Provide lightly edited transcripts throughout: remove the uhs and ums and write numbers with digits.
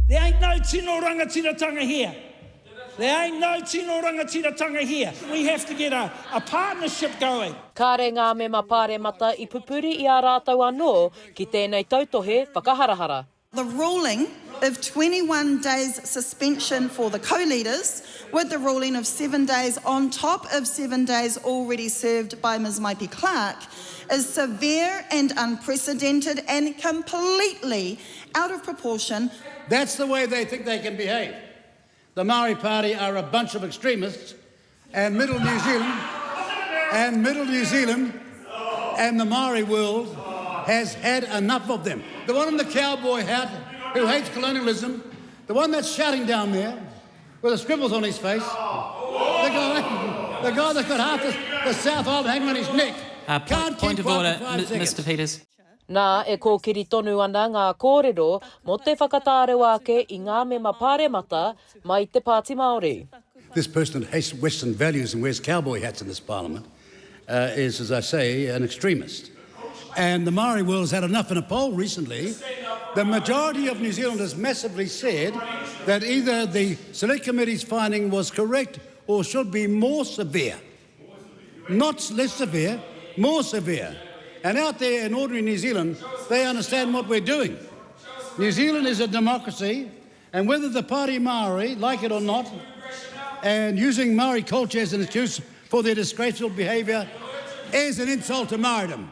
There ain't no tino rangatiratanga here. There ain't no tino rangatiratanga here. We have to get a, a partnership going. Kāre ngā mema pāremata i pupuri i a rātou anō ki tēnei tautohe whakaharahara. The ruling of 21 days suspension for the co-leaders, with the ruling of seven days on top of seven days already served by Ms Maipi Clark, is severe and unprecedented and completely out of proportion. That's the way they think they can behave. The Maori Party are a bunch of extremists, and Middle New Zealand, and Middle New Zealand, and the Maori world has had enough of them. The one in the cowboy hat who hates colonialism, the one that's shouting down there with the scribbles on his face, the guy, the guy that's got half the, the South Island hanging on his neck. Uh, point, Can't point keep of quiet order, for five M- seconds. Mr Peters. Nā, e kōkiri tonu ana ngā kōrero mō te whakatārewa ake i ngā mema pāremata mai te Pāti Māori. This person that hates Western values and wears cowboy hats in this parliament uh, is, as I say, an extremist. And the Maori world has had enough. In a poll recently, the majority of New Zealanders massively said that either the Select Committee's finding was correct or should be more severe. Not less severe, more severe. And out there in ordinary New Zealand, they understand what we're doing. New Zealand is a democracy, and whether the Party Maori like it or not, and using Maori culture as an excuse for their disgraceful behaviour is an insult to Maoridom.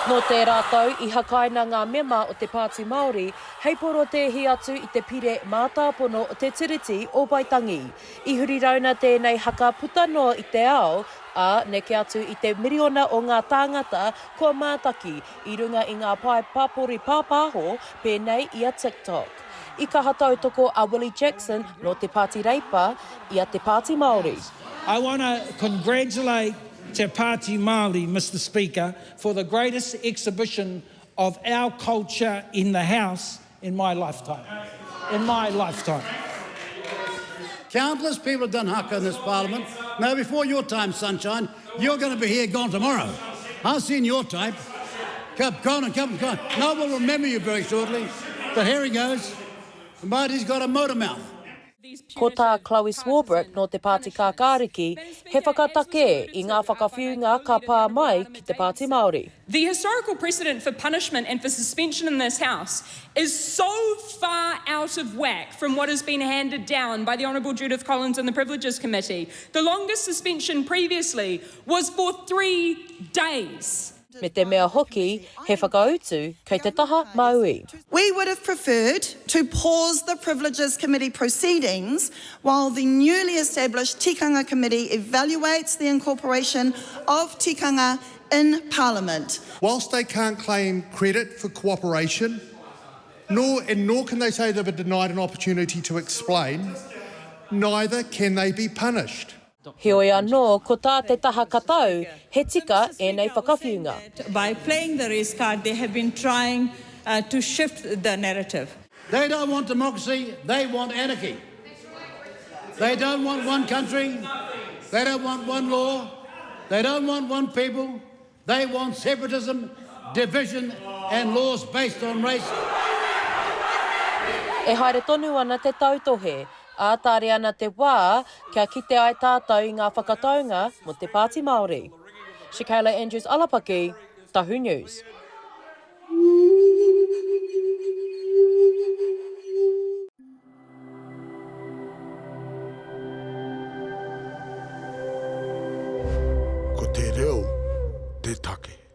Nō tērā tau i hakaina ngā mema o te Pāti Māori hei porotēhi atu i te pire mātāpono o te Tiriti o Waitangi. I huri rauna tēnei haka puta noa i te ao, ā, neke atu i te miriona o ngā tāngata kua mātaki i runga i ngā pae pāpori pāpāho pēnei i a TikTok. I kaha tautoko a Willie Jackson nō te Pāti Reipa i a Te Pāti Māori. I want to congratulate Te Pāti Māori, Mr Speaker, for the greatest exhibition of our culture in the House in my lifetime. In my lifetime. Countless people have done haka in this parliament. Now, before your time, sunshine, you're going to be here gone tomorrow. I've seen your type. Come, gone and come and gone. No one will remember you very shortly. But here he goes. Marty's got a motor mouth. Ko tā Chloe Swarbrick nō te Pāti Kākāriki, he whakatakē i ngā whakawhiunga ka pā mai ki te Pāti Māori. The historical precedent for punishment and for suspension in this House is so far out of whack from what has been handed down by the Honourable Judith Collins and the Privileges Committee. The longest suspension previously was for three days. Me te mea hoki, he whakautu kei te taha mauī. We would have preferred to pause the Privileges Committee proceedings while the newly established Tikanga Committee evaluates the incorporation of tikanga in Parliament. Whilst they can't claim credit for cooperation, nor, and nor can they say they've been denied an opportunity to explain, neither can they be punished. Heoi anō, ko tā te taha katau, he tika ēnei whakawhiunga. By playing the race card, they have been trying uh, to shift the narrative. They don't want democracy, they want anarchy. They don't want one country, they don't want one law, they don't want one people, they want separatism, division, and laws based on race. E haere tonu ana te tautohe, ā, tāre ana te wā kia kite ai tātou i ngā whakataunga mō te Pāti Māori. Shakayla Andrews Alapaki, Tahu News. Ko te reo te take.